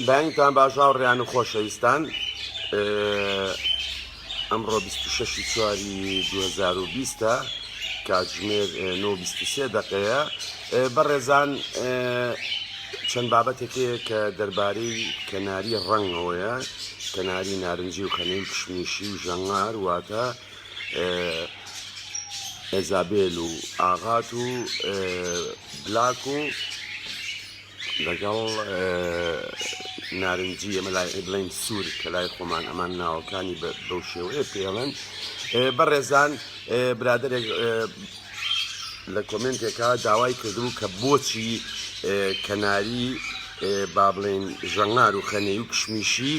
بەیانیتان باش هاوڕێیان و خۆشەویستان ئەمڕۆ 26 چواری 2020 کاتژمێر 9:23 دقەیە بەڕێزان چەند بابەتێک هەیە کە دەربارەی کەناری ڕەنگەوەیە کەناری نارنجی و خەنەی و کشمیشی و ژەنگار واتە ئێزابێل و ئاغات و بلاک و لەگەڵ نارنجی ئەمە لای بڵین سوور کە لای خۆمان ئەمان ناوەکانی بەو شێوەیە پێڵێن بەڕێزان برادێک لە کۆمنتێکا داوای کردبوو کە بۆچی کەناری با بڵێن ژەنگار و خەنەی و کشمیشی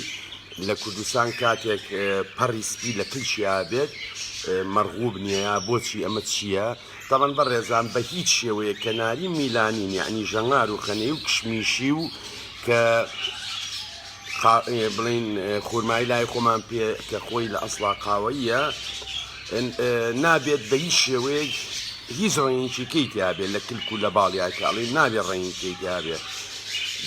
لە کوردستان کاتێک پەڕی سپی لە کلچیا بێت مەرغوب نییە بۆچی ئەمە چییە؟ تەبەن بەڕێزان بە هیچ شێوەیەک کەناری میلانین یەعنی ژەنگار و خەنەی و کشمیشی و کە بڵین خورمایی لای خۆمان پێ کە خۆی لە ئەسڵا قاوەییە نابێت بە هیچ شێوەیەک هیچ ڕەنگێکی کەی تیابێت لە کلک و لە باڵیا کە ئەڵێن نابێت ڕەنگی کەی تیابێت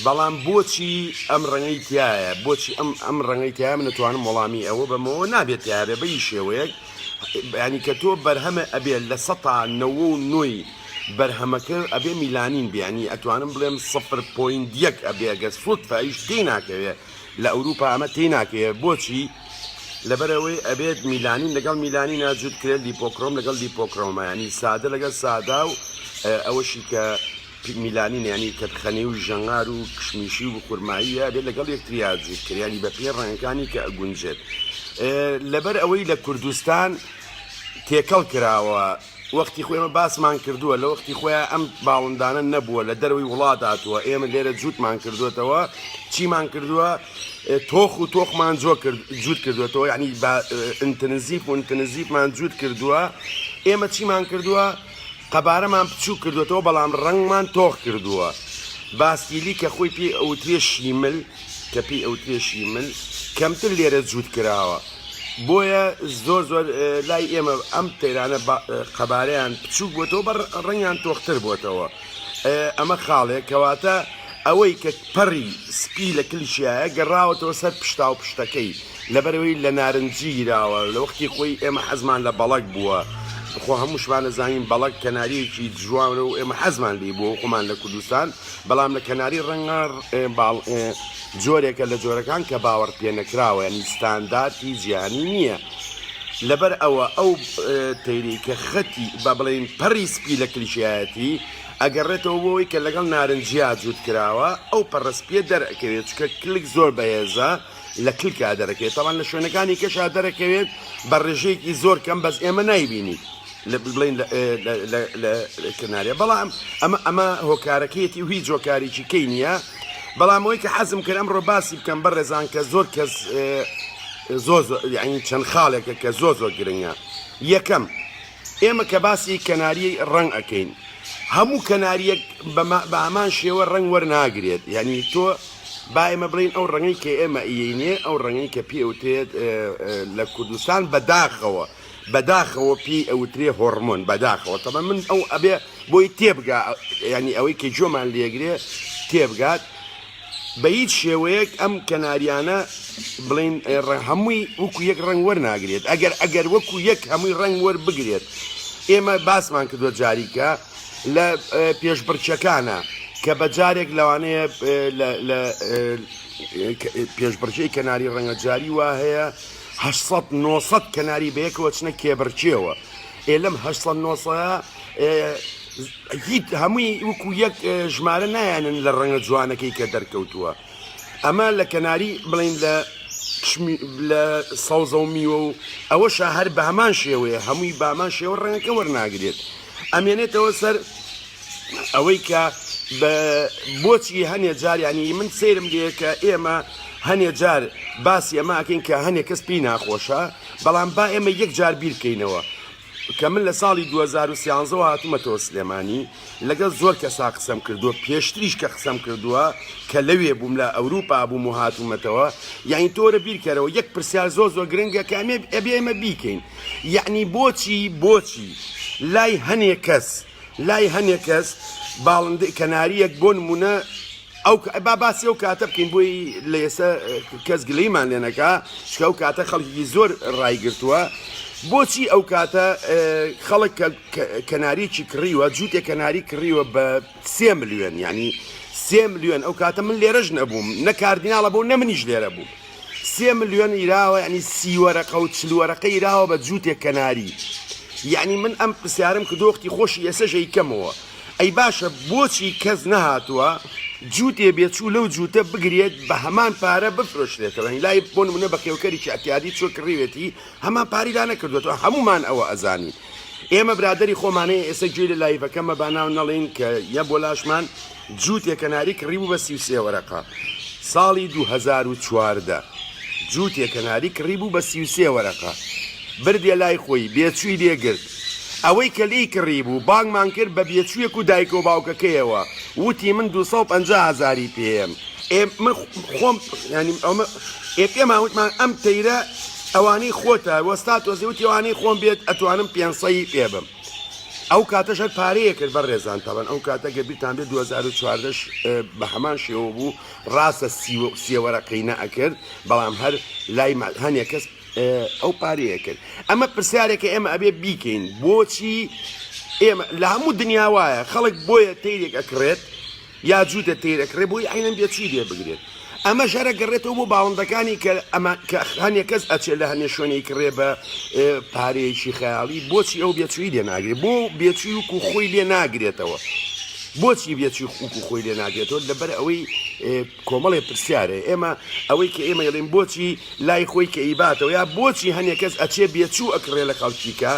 بەڵام بۆچی ئەم ڕەنگەی تایە بۆچی ئەم ئەم ڕەنگەی تایە من نتوانم وەڵامی ئەوە بەمەوە نابێت تیاابێ بە هیچ شێوەیەک یانی کە تۆ بەرهەمە ئەبێ لە سەتا نەوە و نۆی بەرهەمەکە ئەبێ میلانین بێ یانی ئەتوانم بڵێم سفر point یەک ئەبێ گەر سوتفە ئیش تێی ناکەوێ لە ئەوروپا ئەمە تێی ناکەوێ بۆچی لەبەرئەوەی ئەبێت میلانین لەگەڵ میلانینا جووت کرێت lipochrome لەگەڵ lipochrome ە یانی سادە لەگەڵ سادە و ئەوەشی کە میلانین یانی کەتخەنەی و ژەنگار و کشمیشی و خورماییە ئەبێت لەگەڵ یەکتریا جووت کرێ یانی بەپێی ڕەنگەکانی کە ئەگونجێت لەبەر ئەوەی لە کوردستان تێکەڵ کراوە وەختی خۆی ئێمە باسمان کردووە لە وەختی خۆیان ئەم باڵندانە نەبووە لە دەرەوەی وڵات هاتووە ئێمە لێرە جووتمان کردوێتەوە چیمان کردووە تۆخ و تۆخمان جۆ کرد جووت کردوێتەوە یعنی ئینتنزیف و ئینتنزیفمان جووت کردووە ئێمە چیمان کردووە قەبارەمان بچووک کردووەتەوە بەڵام ڕەنگمان تۆخ کردووە. باستیلی کە خۆی پێی ئەوترێ شیمل کە پێی ئەوترێ شیمل کەمتر لێرە جووت کراوە. بۆیە زۆر زۆر لای ئێمە ئەم تەیرانە قەبارەیان بچووک بۆتەوە بە ڕەنگیان تۆختر بۆتەوە. ئەمە خاڵێک کەواتە ئەوەی کە پەڕی سپی لە کلکیایە گەڕاوەتەوە سەر پشتاو پشتەکەی. لەبەرئەوەی لە نارنجی گیراوە، لە وەختی خۆی ئێمە حەزمان لە بەڵەک بووە، خۆ هەمووشمان ئەزانین بەڵەک کەنارییەکی جوانە و ئێمە حەزمان لێی بووە خۆمان لە کوردستان، بەڵام لە کەناری ڕەنگە باڵ جۆرێکە لە جۆرەکان کە باوەڕ پێنەکراوە یانی ستاندارتی جیهانی نییە. لەبەر ئەوە ئەو تەیرەی کە خەتی با بڵێین پەڕی سپی لە کلکیایەتی ئەگەڕێتەوە بۆ ئەوەی کە لەگەڵ نارنجیا جووت کراوە ئەو پەڕە سپییە دەرئەکەوێت چونکە کلک زۆر بەهێزە لە کلکا دەرەکەوێت تەبعەن لە شوێنەکانی کەشا دەرەکەوێت بە ڕێژەیەکی زۆر کەم بەس ئێمە نایبینین لە بڵین لە کەناریا بەڵام ئەمە ئەمە هۆکارەکەیەتی و هیچ هۆکارێکی کەی نییە بەڵام ئەوەی کە حەزم کرد ئەمڕۆ باسی بکەم بەڕێزان کە زۆر کەس زۆر زۆر یعنی چەند خاڵێکە کە زۆر زۆر گرنگە یەکەم ئێمە کە باسی کەناری ڕەنگ ئەەکەین هەموو کەناریەک بە هەمان شێوە ڕەنگ وەرناگرێت یعنی تۆ با ئێمە بڵێین ئەو ڕەنگەی کە ئێمە ئیەینێ ئەو ڕەنگەی کە پێی ئەوترێت لە کوردستان بەداخەوە بەداخەوە پێی ئەوترێ هۆڕمۆن بەداخەوە تەبە من ئەو ئەبێ بۆی تێبگا ینی ئەوەی کە گوێمان لێگرێ تێبگات بە هیچ شێوەیەک ئەم کەناریانە بڵین هەمووی وەکو یەک ڕەنگ وەرناگرێت ئەگەر ئەگەر وەکو یەک هەمووی ڕەنگ وەربگرێت ئێمە باسمان کردووە جاریکە لە پێشبڕکێکانە کە بە جارێک لەوانەیە لە پێشبڕکێی کەناری ڕەنگە جاری وا هەیە 800 900 کەناری بەیەکەوە چنە کێبڕکێوە ئێ لەم 800 900 هیچ هەمووی وەکو یەک ژمارە نایانن لە ڕەنگە جوانەکەی کە دەرکەوتووە ئەمە لە کەناری بڵین لە لە سەوزە و میوە و ئەوەشە هەر بە هەمان شێوەیە هەمووی بامان شێوە ڕەنگەکە وەرناگرێت ئەمێنێتەوە سەر ئەوەی کە بۆچی هەنێ جار ینی من سەیرم لێ کە ئێمە هەنێ جار باسی ئەمە ئەکەین کە هەنێ کەس پێی ناخۆشە بەڵام با ئێمە یەک جار بیرکەینەوە کە من لە ساڵی 2013 هاتوومەتەوە سلێمانی لەگەڵ زۆر کەسا قسەم کردووە پێشتریش کە قسەم کردووە کە لەوێ بووم لە ئەوروپا بووم و هاتوومەتەوە یعنی تۆرە بیرکەرەوە یەک پرسیار زۆر زۆر گرنگە کە ئەمێ ئەبێ ئێمە بیکەین یەعنی بۆچی بۆچی لای هەنێ کەس لای هەنێ کەس باڵندەی کەناریەک بۆ نمونە. ئەو با باسی ئەو کاتە بکەین بۆی لە ئێستا کەس گلەیمان لێ نەکا چکە ئەو کاتە خەڵکی زۆر ڕایگرتووە بۆچی ئەو کاتە خەڵک کەناریی کڕیوە جووتێ کەناری کڕیوە بە سێ ملیۆن یعنی سێ ملیۆن ئەو کاتە من لێرەش نەبووم نە کاردیناڵە بۆ نە منیش لێرە بووم سێ ملیۆن ئیراوە یعنی سی وەرەقە و چل وەرەقە ئیراوە بە جووتێک کەناری یعنی من ئەم پرسیارم کردو وەختی خۆشی ئێسەش ئەیکەمەوە ئەی باشە بۆچی کەس نەهاتووە جووتێ بێچوو لەو جووتە بگرێت بە هەمان پارە بفرۆشرێتەوە یانی لای بۆ نمونە بەخێوکەرێکی ئەتیادی چووە کڕیوێتی هەمان پاری لا نەکردوێتەوە هەمومان ئەوە ئەزانین ئێمە برادری خۆمانەیە ئێستا گوێی لە لایڤەکەمە با ناو نەڵێین کە یە بۆ لاشمان جووتێ کەناری کڕیبوو بە 33 وەرەقە ساڵی 2014 جووتێ کەناری کڕیبوو بە 33 وەرەقە بردیە لای خۆی بێچووی لێ گرت ئەوەی کە لێی کڕیبوو بانگمان کرد بە بێچوویەک و دایک و باوکەکەیەوە وتی من 250 هەزاری پێیەم ئێ من خۆم یانی ئەمە ئێ پێمان وتمان ئەم تەیرە ئەوانەی خۆتە وەستا تۆزێ وتی ئەوانەی خۆم بێت ئەتوانم پێنسەی پێ بم ئەو کاتەش هەر پارەیە کرد بە ڕێزان تەبەن ئەو کاتە گە بیرتان بێت 2014 بە هەمان شێوە بوو ڕاستە سێ وەرەقەی نەئەکرد بەڵام هەر لای هەنێک کەس ئەو پارەیە کرد ئەمە پرسیارێکە ئێمە ئەبێ بیکەین بۆچی ئێمە لە هەموو دنیا وایە خەڵک بۆیە تەیرێک ئەکڕێت یا جووتە تەیر ئەکڕێ بۆی عینەن بێچووی لێ بگرێت ئەمەش هەرە گەڕێتەوە بۆ باڵندەکانی کە ئەمە کە هەنێک کەس ئەچێت لە هەنێ شوێنەی کڕێ بە پارەیەکی خەیاڵی بۆچی ئەو بێچووی لێ ناگرێت بۆ بێچووی وکو خۆی لێ ناگرێتەوە بۆچی بێچووی وکو خۆی لێ ناگرێتەوە لەبەر ئەوەی کۆمەڵێ پرسیار هەیە ئێمە ئەوەی کە ئێمە ئەڵێین بۆچی لای خۆی کە ئەیباتەوە یا بۆچی هەنێ کەس ئەچێ بێچوو ئەکڕێ لە خەڵکیکە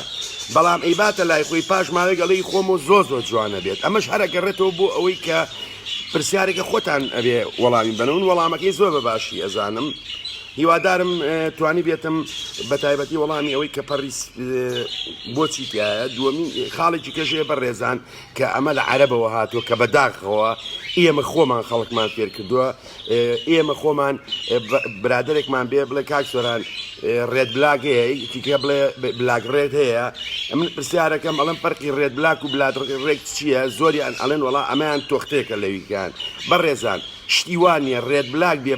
بەڵام ئەیباتە لای خۆی پاش ماوەیەک ئەڵێی خۆم و زۆر زۆر جوانە بێت ئەمەش هەر ئەگەڕێتەوە بۆ ئەوەی کە پرسیارێکە خۆتان ئەبێ وەڵامی بەنەوە من وەڵامەکەی زۆر بە باشی ئەزانم هیوادارم توانی بێتم بە تایبەتی وەڵامی ئەوەی کە پەڕی بۆچی تایە دووەمین خاڵێکی کەژێ بە ڕێزان کە ئەمە لە عەرەبەوە هاتووە کە بەداخەوە ئێمە خۆمان خەڵکمان فێر کردووە ئێمە خۆمان برادێکمان بێ بڵێ کاک سۆران red black هەیە یەکێکە بڵێ black red هەیە من پرسیارەکەم ئەڵم فەرقی red black و black red چییە زۆریان ئەڵێن وڵا ئەمەیان تۆختێکە لەویکان بەڕێزان شتی وا نییە red black بێ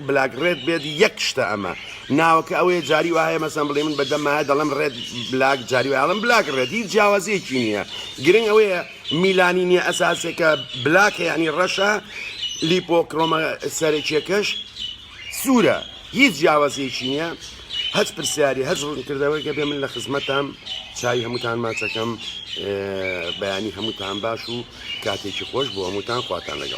black red بێت یەک شتە ئەمە ناوەکە ئەوەیە جاری وا هەیە مەسەن بڵێ من بە دەمایە دەڵێم red black جاری وایە ئەڵێم black red هیچ جیاوازیەکی نییە گرنگ ئەوەیە میلانینیە ئەساسێکە black ە یعنی ڕەشە lipochrome ە سەرەکیەکەش سوورە هیچ جیاوازیەکی نییە هەچ پرسیاری هەچ ڕوونکردەوەیکە بێ من لە خزمەتام چاوی هەمووتان ماچەکەم بەیانی هەمووتان باش و کاتێکی خۆش بۆ هەمووتان خواتان لەگەڵ.